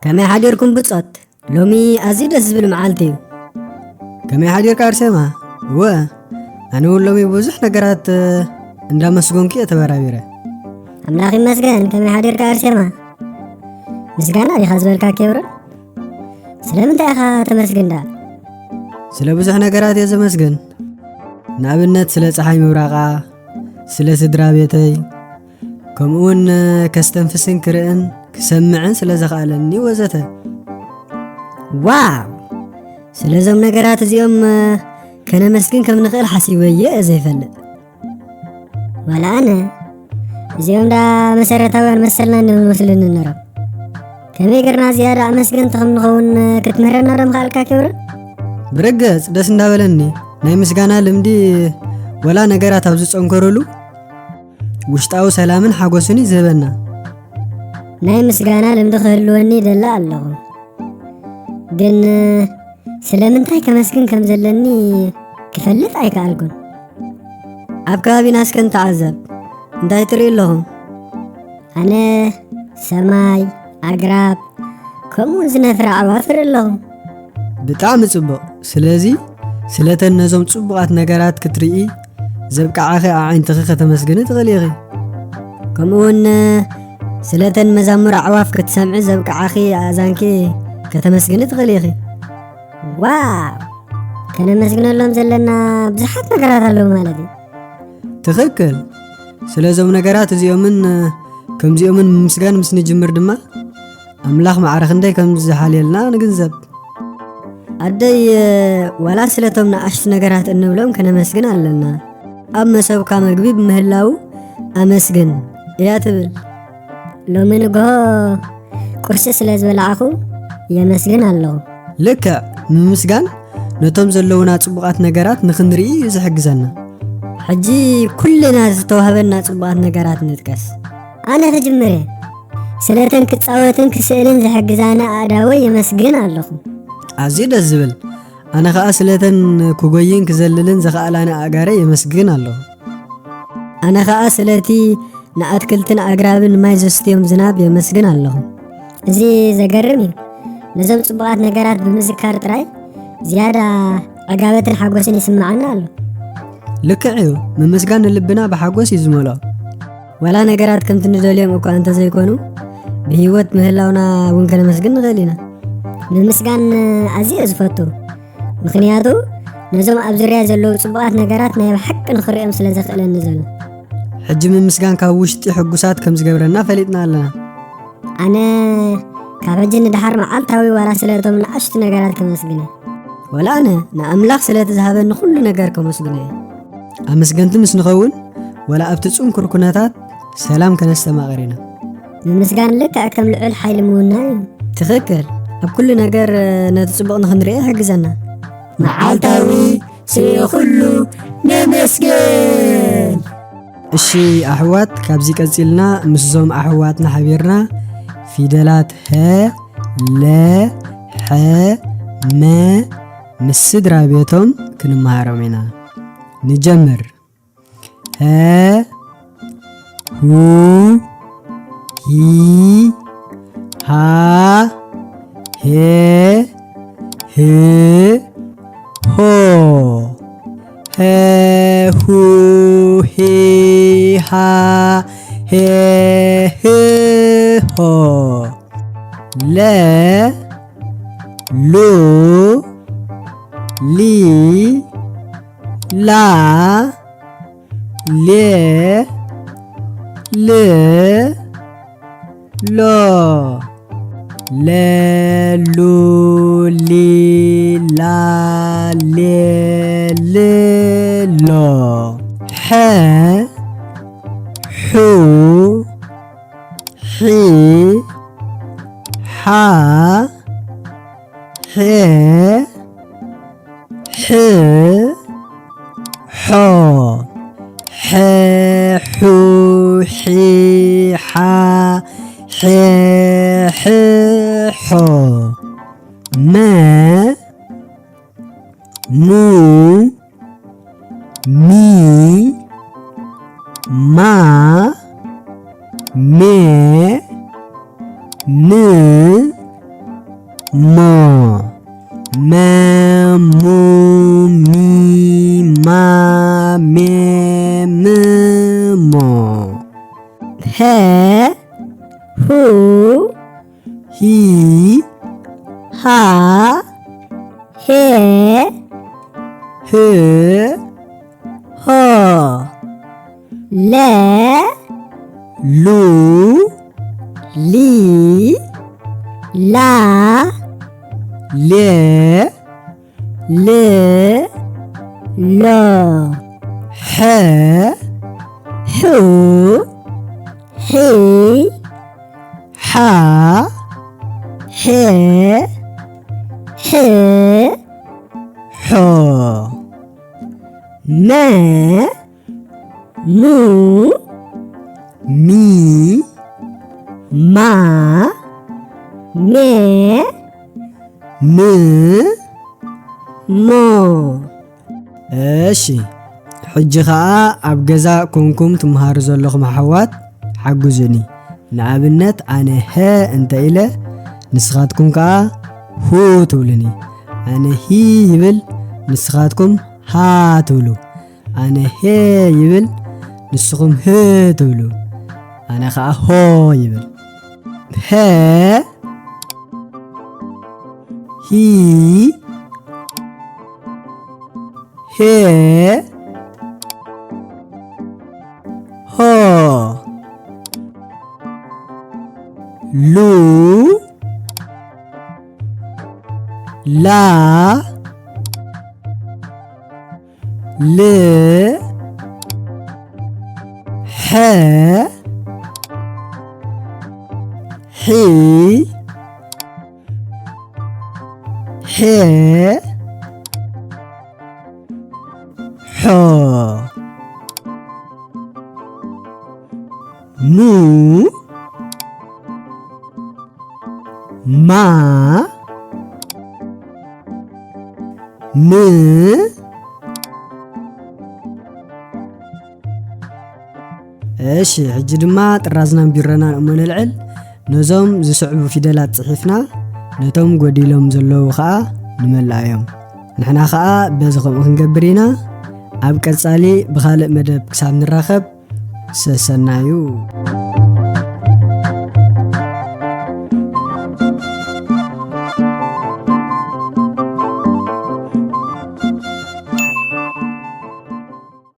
ከመይ ሓዲርኩም ብጾት? ሎሚ ኣዝዩ ደስ ዝብል መዓልቲ እዩ። ከመይ ሓዲርካ ኣርሴማ? እወ፣ ኣነ እውን ሎሚ ብዙሕ ነገራት፣ እ፣ እንዳመስገንኩ እየ ተበራቢረ። ኣምላኽ ይመስገን። ከመይ ሓዲርካ ኣርሴማ? ምስጋና ዲኻ ዝበልካ ኬብሮን? ስለምንታይ ኢኻ ተመስግን ደኣ? ስለ ብዙሕ ነገራት እየ ዘመስግን። ንኣብነት ስለ ጸሓይ ምብራቓ፣ ስለ ስድራ ቤተይ፣ ከምኡውን ከስተንፍስን ክርእን ክሰምዕን ስለ ዘኽኣለኒ ወዘተ። ዋው! ስለዞም ነገራት እዚኦም ከነመስግን ከም ንኽእል ሓሲበ እየ ዘይፈልጥ። ዋላ ኣነ እዚኦም ደኣ መሰረታውያን መሰልና እንመስለኒ ነሮም። ከመይ ገርና ዝያዳ ኣመስገንቲ ከም ንኸውን ክትምህረና ዶ ምኽኣልካ ክብረ? ብርግጽ ደስ እንዳበለኒ። ናይ ምስጋና ልምዲ ወላ ነገራት ኣብ ዝጸንከሩሉ ውሽጣዊ ሰላምን ሓጎስን እዩ ዝህበና። ናይ ምስጋና ልምዲ ክህልወኒ ይደሊ ኣለኹ፣ ግን ስለምንታይ ከመስግን ከም ዘለኒ ክፈልጥ ኣይከኣልኩን። ኣብ ከባቢና እስከ ንተዓዘብ፣ እንታይ ትርኢ ኣለኹ? ኣነ ሰማይ፣ ኣግራብ፣ ከምኡውን ዝነፍር ኣዕዋፍ እርኢ ኣለኹ። ብጣዕሚ ጽቡቕ። ስለዚ ስለተን ነዞም ጽቡቓት ነገራት ክትርኢ ዘብቅዓኺ ኣዒንትኺ ከተመስግኒ ትኽእሊ ኢኺ። ከምኡውን ስለተን መዛሙር ኣዕዋፍ ክትሰምዒ ዘብቅዓኺ ኣእዛንኪ ከተመስግኒ ትኽእሊ ኢኺ። ዋው! ከነመስግነሎም ዘለና ብዙሓት ነገራት ኣለዉ ማለት እዩ። ትኽክል። ስለዞም ነገራት እዚኦምን ከምዚኦምን ምምስጋን ምስ ንጅምር ድማ ኣምላኽ ማዕረ ክንደይ ከም ዝሓልየልና ንግንዘብ። ኣደይ፣ ዋላ ስለቶም ንኣሽቱ ነገራት እንብሎም ከነመስግን ኣለና። ኣብ መሰብካ መግቢ ብምህላዉ ኣመስግን እያ ትብል። ሎሚ ንግሆ ቁርሲ ስለ ዝበላዕኹ የመስግን ኣለኹ። ልክዕ፣ ምምስጋን ነቶም ዘለዉና ጽቡቓት ነገራት ንኽንርኢ እዩ ዝሕግዘና። ሕጂ ኩልና ዝተዋህበና ጽቡቓት ነገራት ንጥቀስ። ኣነ ክጅምር እየ። ስለተን ክጻወትን ክስእልን ዝሕግዛኒ ኣእዳወይ የመስግን ኣለኹ። ኣዝዩ ደስ ዝብል። ኣነ ኸኣ ስለተን ክጎይን ክዘልልን ዘኽኣላኒ ኣእጋረይ የመስግን ኣለኹ። ኣነ ኸኣ ስለቲ ንኣትክልትን ኣግራብን ማይ ዘስትዮም ዝናብ የመስግን ኣለኹ። እዚ ዘገርም እዩ። ነዞም ጽቡቓት ነገራት ብምዝካር ጥራይ ዝያዳ ዕጋበትን ሓጎስን ይስምዓና ኣሎ። ልክዕ እዩ። ምምስጋን ንልብና ብሓጎስ እዩ ዝመልኦ። ዋላ ነገራት ከምቲ ንደልዮም እኳ እንተዘይኮኑ፣ ብህይወት ምህላውና እውን ከነመስግን ንኽእል ኢና። ምምስጋን ኣዝየ እየ ዝፈቱ፣ ምኽንያቱ ነዞም ኣብ ዙርያ ዘለዉ ጽቡቓት ነገራት ናይ ብሓቂ ንኽርእዮም ስለ ዘኽእለኒ ዘሎ። ሕጂ ምምስጋን ካብ ውሽጢ ሕጉሳት ከም ዝገብረና ፈሊጥና ኣለና። ኣነ ካብ ሕጂ ንደሓር መዓልታዊ ዋላ ስለ እቶም ንኣሽቱ ነገራት ከመስግነ። ዋላ ኣነ ንኣምላኽ ስለቲ ዝሃበኒ ኩሉ ነገር ከመስግኖ እየ። ኣመስገንቲ ምስ ንኸውን፣ ዋላ ኣብቲ ጽንኩር ኩነታት ሰላም ከነስተማቕር ኢና። ምምስጋን ልክዕ ከም ልዑል ሓይሊ ምውናን እዩ። ትኽክል። ኣብ ኩሉ ነገር ነቲ ጽቡቕ ንኽንርኢ ይሕግዘና። መዓልታዊ ስለ ኩሉ ነመስግን። እሺ ኣሕዋት፣ ካብዚ ቀጺልና ምስዞም ኣሕዋትና ሓቢርና ፊደላት ሀ፣ ለ፣ ሐ፣ መ ምስ ስድራ ቤቶም ክንመሃሮም ኢና። ንጀምር። ሀ፣ ሁ፣ ሂ፣ ሃ፣ ሄ፣ ህ፣ ሆ። ሀ፣ ሁ፣ ሂ፣ ሃ፣ ሄ፣ ህ፣ ሆ። ለ፣ ሉ፣ ሊ፣ ላ፣ ሌ፣ ል፣ ሎ። ለ፣ ሉ፣ ሊ፣ ላ፣ ሌ፣ ል፣ ሎ። ሐ፣ ሑ፣ ሒ፣ ሓ፣ ሐ፣ ሕ፣ ሖ። ሐ፣ ሑ፣ ሒ፣ ሓ፣ ሐ፣ ሕ፣ ሖ። መ፣ ሙ፣ ሚ፣ ማ፣ ሜ፣ ም፣ ሞ። መ፣ ሙ፣ ሚ፣ ማ፣ ሜ፣ ም፣ ሞ። ሀ፣ ሁ፣ ሂ፣ ሃ፣ ሄ፣ ህ፣ ሆ። ለ፣ ሉ፣ ሊ፣ ላ፣ ሌ፣ ል፣ ሎ። ሐ፣ ሑ፣ ሒ፣ ሓ፣ ሐ፣ ሕ፣ ሖ። መ፣ ሙ፣ ሚ፣ ማ፣ ሜ፣ ም፣ ሞ። እሺ፣ ሕጂ ኸኣ ኣብ ገዛ ኮንኩም ትምሃሩ ዘለኹም ኣሕዋት ሓግዙኒ። ንኣብነት፣ ኣነ ሀ እንተ ኢለ፣ ንስኻትኩም ከኣ ሁ ትብሉኒ። ኣነ ሂ ይብል፣ ንስኻትኩም ሃ ትብሉ። ኣነ ሄ ይብል፣ ንስኹም ህ ትብሉ። ኣነ ኸኣ ሆ ይብል። ሀ፣ ሂ፣ ሄ፣ ሆ፣ ሉ፣ ላ፣ ል፣ ሐ፣ ሒ፣ ሔ፣ ሖ፣ ሙ፣ ማ፣ ም፣ እሺ፣ ሕጂ ድማ ጥራዝናን ቢሮናን እሞ ነልዕል። ነዞም ዝስዕቡ ፊደላት ጽሒፍና፣ ነቶም ጎዲሎም ዘለዉ ኸኣ ንመልኣዮም። ንሕና ኸኣ በዚ ከምኡ ክንገብር ኢና። ኣብ ቀጻሊ ብኻልእ መደብ ክሳብ ንራኸብ፣ ሰሰናዩ።